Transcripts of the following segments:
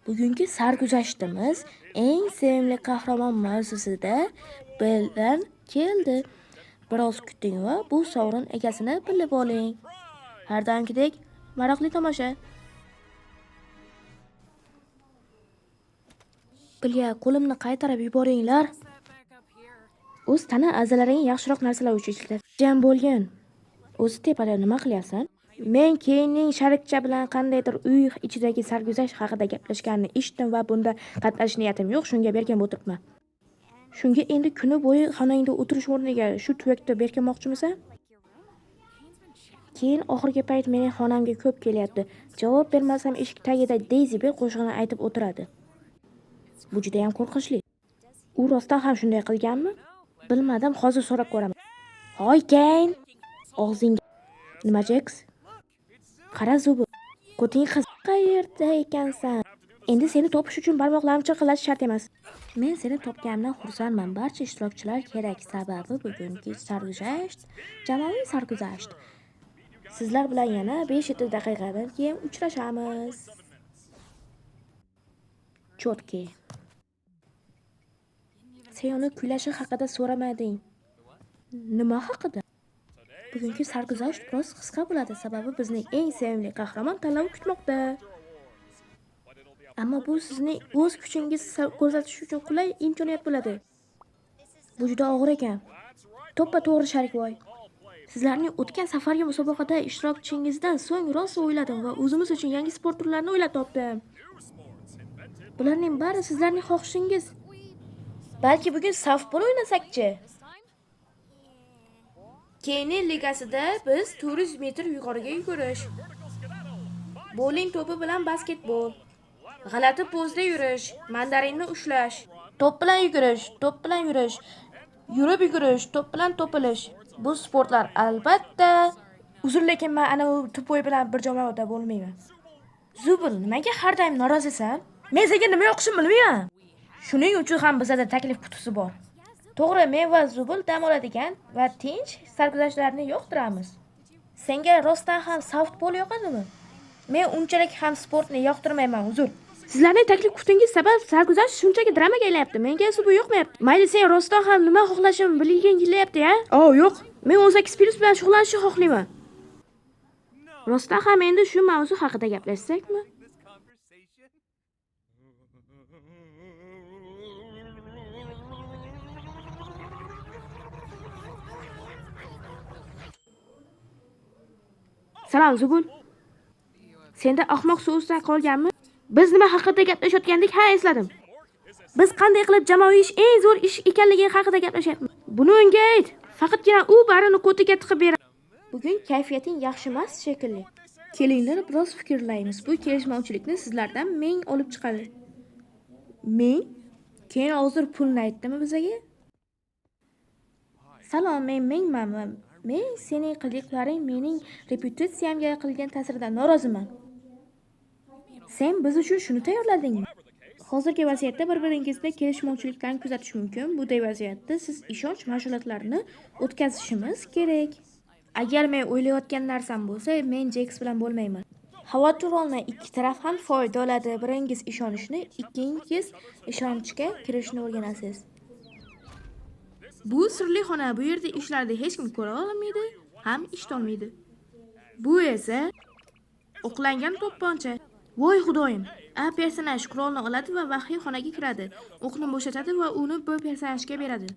Bugungi sarguzashtimiz eng sevimli qahramon mavzusida bilan keldi. Biroz kuting va bu sovrin egasini bilib oling. Har doimgidek maroqli tomosha. Bilya, qo'limni qaytarib yuboringlar. O'z tana a'zolaringni yaxshiroq narsalar uchun ishlat. Jam bo'lgin. O'zi tepada nima qilyapsan? Men Keynning sharikcha bilan qandaydir uy ichidagi sarguzasht haqida gaplashganini eshitdim va bunda qatnashish niyatim yo'q, shunga berkinib o'tiribman. Shunga endi kuni bo'yi xonangda o'tirish o'rniga shu tuvakda berkinmoqchimisan? Keyin oxirgi payt mening xonamga ko'p kelyapti. Javob bermasam eshik tagida Daisy Bell qo'shig'ini aytib o'tiradi. Bu juda ham qo'rqinchli. U rostdan ham shunday qilganmi? Bilmadim, hozir so'rab ko'raman. Hoy, Keyn! Og'zing nima, Jeks? Qara, Zubu. Ko'ting qiz qayerda ekansan? Endi seni topish uchun barmoqlarim chirqillashi shart emas. Men seni topganimdan xursandman. Barcha ishtirokchilar kerak, sababi bugungi sarguzasht jamoaviy sarguzasht. Sizlar bilan yana 5-7 daqiqadan keyin uchrashamiz. Chotki. Sen uni kuylashi haqida so'ramading. Nima haqida? Bugungi sarguzasht biroz qisqa bo'ladi, sababi bizning eng sevimli qahramon tanlovi kutmoqda. Ammo bu sizning o'z kuchingizni ko'rsatish uchun qulay imkoniyat bo'ladi. Bu juda og'ir ekan. To'ppa-to'g'ri, Sharikvoy. Sizlarning o'tgan safargi musobaqada ishtirokchingizdan so'ng rosa o'yladim va o'zimiz uchun yangi sport turlarini o'ylab topdim. Bularning bari sizlarning xohishingiz. Balki bugun softbol o'ynasakchi? Keyni ligasida biz 400 metr yuqoriga yugurish, bowling to'pi bilan basketbol, g'alati pozda yurish, mandarinni ushlash, to'p bilan yugurish, to'p bilan yurish, yurib yugurish, to'p bilan to'pilish. Bu sportlar albatta. Uzr, lekin men ana u tupoy bilan bir jamoada bo'lmayman. Zubul, nimaga har doim norozisan? Men senga nima yoqishini bilmayman. Shuning uchun ham bizada taklif qutisi bor. To'g'ri, men va Zubul dam oladigan va tinch sarguzashtlarni yoqtiramiz. Senga rostdan ham softbol yoqadimi? Men unchalik ham sportni yoqtirmayman, uzr. Sizlarning taklif qutingiz sabab sarguzasht shunchaki dramaga aylanyapti. Menga esa bu yoqmayapti. Mayli, sen rostdan ham nima xohlashimni bilging kelyapti, ya? Oh, yo'q. Men 18 plus bilan shug'ullanishni xohlayman. Rostdan ham endi shu mavzu haqida gaplashsakmi? Salom, Zubul. Senda ahmoq sousdan qolganmi? Biz nima haqida gaplashayotgandik? Ha, esladim. Biz qanday qilib jamoaviy ish eng zo'r ish ekanligi haqida gaplashyapmiz. Buni unga ayt. Faqatgina u barini ko'tiga tiqib beradi. Bugun kayfiyating yaxshi emas shekilli. Kelinglar, biroz fikrlaymiz. Bu kelishmovchilikni sizlardan ming olib chiqadi. Ming? Keyin hozir pulni aytdimi bizaga? Salom, men mingman va men sening qiliqlaring mening reputatsiyamga qilgan ta'siridan noroziman. Sen biz uchun shuni tayyorladingmi? Hozirgi vaziyatda bir-biringizda kelishmovchiliklarni kuzatish mumkin. Bunday vaziyatda siz ishonch mashg'ulotlarini o'tkazishimiz kerak. Agar men o'ylayotgan narsam bo'lsa, men Jeks bilan bo'lmayman. Xavotir olma, ikki taraf ham foyda oladi. Biringiz ishonishni, ikkingiz ishonchga kirishni o'rganasiz. Bu sirli xona, bu yerda ishlarni hech kim ko'ra olmaydi, ham eshitolmaydi. Bu esa o'qlangan to'pponcha. Voy xudoyim! A personaj qurolni oladi va maxfiy xonaga kiradi. O'qni bo'shatadi va uni B personajga beradi.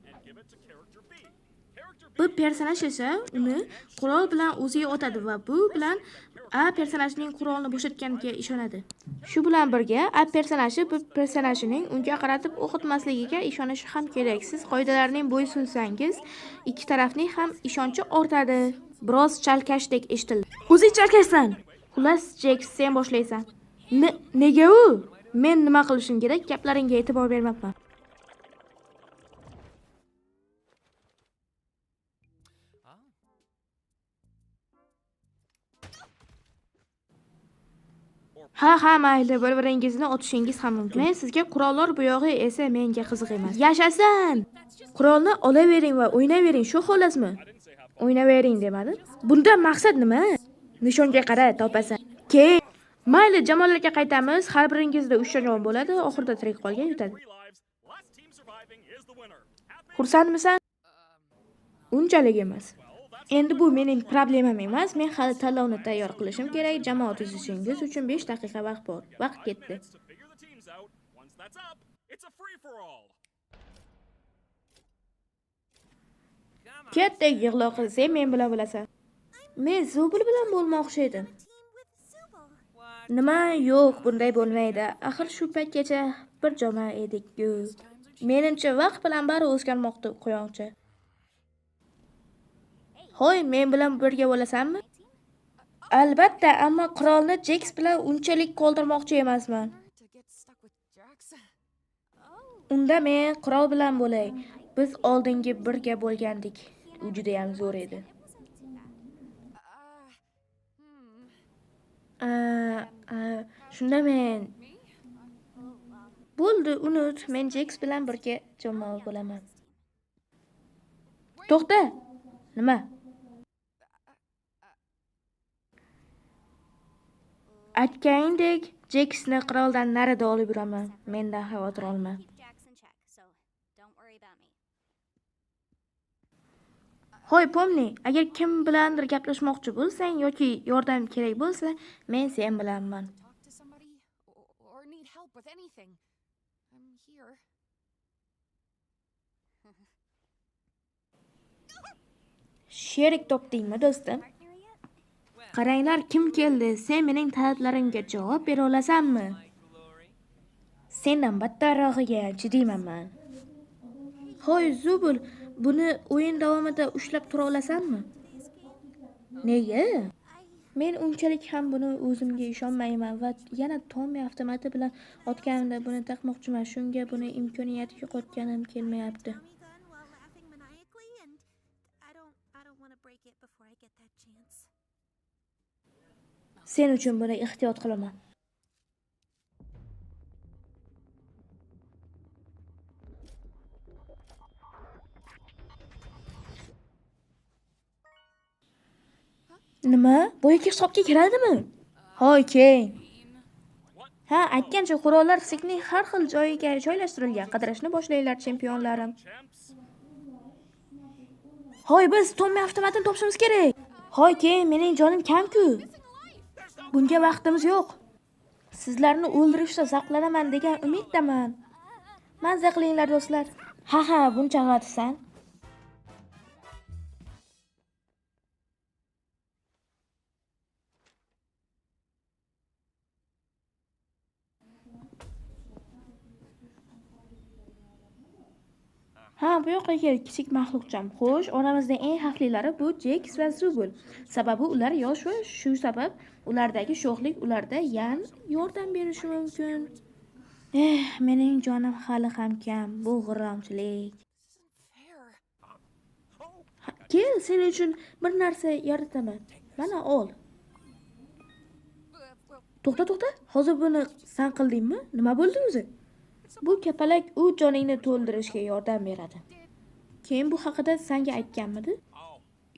B personaj esa uni qurol bilan o'ziga otadi va bu bilan A personajining qurolni bo'shatganiga ishonadi. Shu bilan birga A personaji B personajining unga qaratib o'q otmasligiga ishonishi ham kerak. Siz qoidalarning bo'ysunsangiz, ikki tarafning ham ishonchi ortadi. Biroz chalkashdek eshitildi. O'zing chalkashsan. Xullas, Jeks, sen boshlaysan. Nega u? Men nima qilishim kerak? Gaplaringga e'tibor bermabman. Ha, ha, mayli, bir-biringizni otishingiz ham mumkin. Men sizga qurollar buyog'i esa menga qiziq emas. Yashasin! Qurolni olavering va o'ynavering, shu xolasmi? O'ynavering demadim. Bundan maqsad nima? Nishonga qara, topasan. Keyin Mayli, jamoalarga qaytamiz. Har biringizda 3 ta jon bo'ladi. Oxirida tirik qolgan yutadi. Xursandmisan? Unchalik emas. Endi bu mening problemam emas. Men hali tanlovni tayyor qilishim kerak. Jamoa tuzishingiz uchun 5 daqiqa vaqt bor. Vaqt ketdi. Katta yig'lo qilsang, men bilan bo'lasan. Men Zubul bilan bo'lmoqchi edim. Nima? Yo'q, bunday bo'lmaydi. Axir shu paytgacha bir jamoa edik-ku. Menimcha, vaqt bilan bari o'zgarmoqda, quyoncha. Hoy, men bilan birga bo'lasanmi? Albatta, ammo qirolni Jeks bilan unchalik qoldirmoqchi emasman. Unda men qirol bilan bo'lay. Biz oldingi birga bo'lgandik. U juda ham zo'r edi. Shunda men bo'ldi, unut, men Jeks bilan birga jamoa bo'laman. To'xta. Nima? Aytganingdek, Jeksni qiroldan narida olib yuraman. Mendan xavotir olma. Hoy, Pomni, agar kim bilandir gaplashmoqchi bo'lsang yoki yordam kerak bo'lsa, men sen bilanman. Sherik topdingmi, do'stim? Qaranglar, kim keldi? Sen mening talablarimga javob bera olasanmi? Sendan battarrog'iga chidayman. Hoy, Zubul, buni o'yin davomida ushlab tura olasanmi? Nega? Men unchalik ham buni o'zimga ishonmayman va yana Tommy avtomati bilan otganimda buni taqmoqchiman. Shunga buni imkoniyati yo'qotganim kelmayapti. Sen uchun buni ehtiyot qilaman. Nima? Boyagi hisobga kiradimi? Hoy, keyin. Ha, aytgancha qurollar sirkning har xil joyiga joylashtirilgan. Qidirishni boshlanglar, chempionlarim. Hoy, biz Tommy avtomatini topishimiz kerak. Hoy, keyin mening jonim kam-ku. Bunga vaqtimiz yo'q. Sizlarni o'ldirishda zavqlanaman degan umiddaman. Mazza qilinglar, do'stlar. Ha ha, buncha g'alatisan. Ha, bu yoqqa kel, kichik maxluqcham. Xo'sh, oramizda eng xavflilari bu Jeks va Zubul. Sababi ular yosh va shu sabab ulardagi sho'xlik ularda yan yordam berishi mumkin. Mening jonim hali ham kam. Bu g'irromchilik. Kel, sen uchun bir narsa yarataman. Mana ol. To'xta, to'xta. Hozir buni san qildingmi? Nima bo'ldi o'zi? Bu kapalak u joningni to'ldirishga yordam beradi. Keyin bu haqida senga aytganmidi?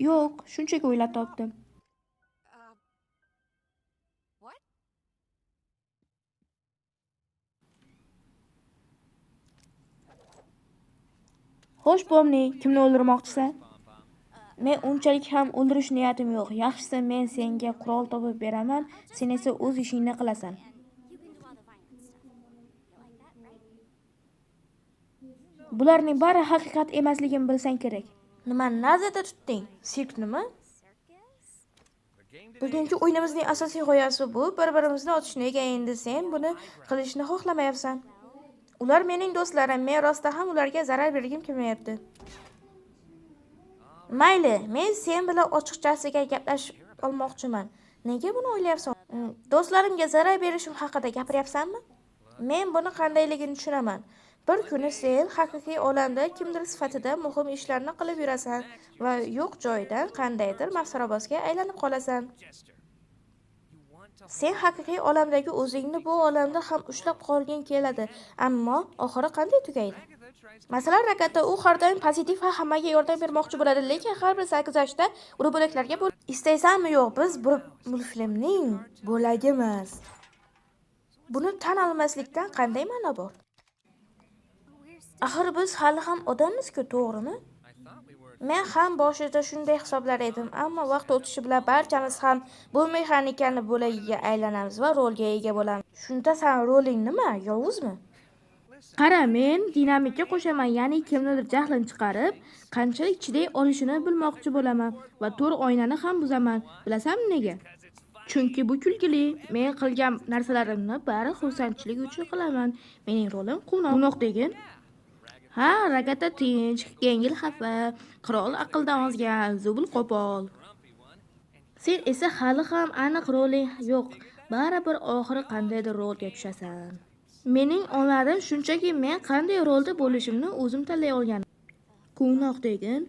Yo'q, shunchaki o'ylab topdim. Xo'sh, Pomni, kimni o'ldirmoqchisan? Men unchalik ham o'ldirish niyatim yo'q. Yaxshisi, men senga qurol topib beraman, sen esa o'z ishingni qilasan. Bularning bari haqiqat emasligini bilsang kerak. Nimani nazarda tutding? Sirknimi? Bugungi o'yinimizning asosiy g'oyasi bu bir-birimizni otish. Nega endi sen buni qilishni xohlamayapsan? Ular mening do'stlarim, men rostdan ham ularga zarar bergim kelmayapti. Mayli, men sen bilan ochiqchasiga gaplashib olmoqchiman. Nega buni o'ylayapsan? Do'stlarimga zarar berishim haqida gapiryapsanmi? Men buni qandayligini tushunaman. Bir kuni sen haqiqiy olamda kimdir sifatida muhim ishlarni qilib yurasan va yo'q joydan qandaydir masxarabozga aylanib qolasan. Sen haqiqiy olamdagi o'zingni bu olamda ham ushlab qolging keladi, ammo oxiri qanday tugaydi? Masalan, rakatda u har doim pozitiv va hammaga yordam bermoqchi bo'ladi, lekin har bir sarguzashtda uni bo'laklarga istaysanmi yo'q, biz bu multfilmning bo'lagimiz. Buni tan olmaslikdan qanday ma'no bor? Axir biz hali ham odammiz-ku, to'g'rimi? Men ham boshida shunday hisoblar edim, ammo vaqt o'tishi bilan barchamiz ham bu mexanikani bo'lagiga aylanamiz va rolga ega bo'lamiz. Shunda san roling nima, yovuzmi? Qara, men dinamika qo'shaman, ya'ni kimnidir jahlini chiqarib, qanchalik chiday olishini bilmoqchi bo'laman va to'r oynani ham buzaman. Bilasanmi nega? Chunki bu kulgili. Men qilgan narsalarimni bari xursandchilik uchun qilaman. Mening rolim quvnoq. Quvnoq degin. Ha, Ragata tinch, Gengil xafa, qirol aqldan ozgan, Zubul qo'pol. Sen esa hali ham aniq roling yo'q. Baribir oxiri qandaydir rolga tushasan. Mening omadim shunchaki men qanday rolda bo'lishimni o'zim tanlay olganim. Quvnoq degin.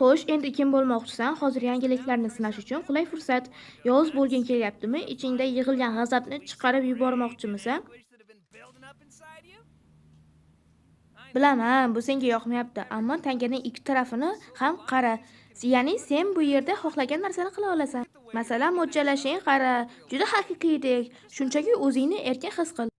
Xo'sh, endi kim bo'lmoqchisan? Hozir yangiliklarni sinash uchun qulay fursat. Yovuz bo'lging kelyaptimi? Ichingda yig'ilgan g'azabni chiqarib yubormoqchimisan? Bilaman, bu senga yoqmayapti, ammo tanganing ikki tarafini ham qara. Ya'ni sen bu yerda xohlagan narsani qila olasan. Masalan, mo'ljallashing qara, juda haqiqiydek. Shunchaki o'zingni erkin his qil.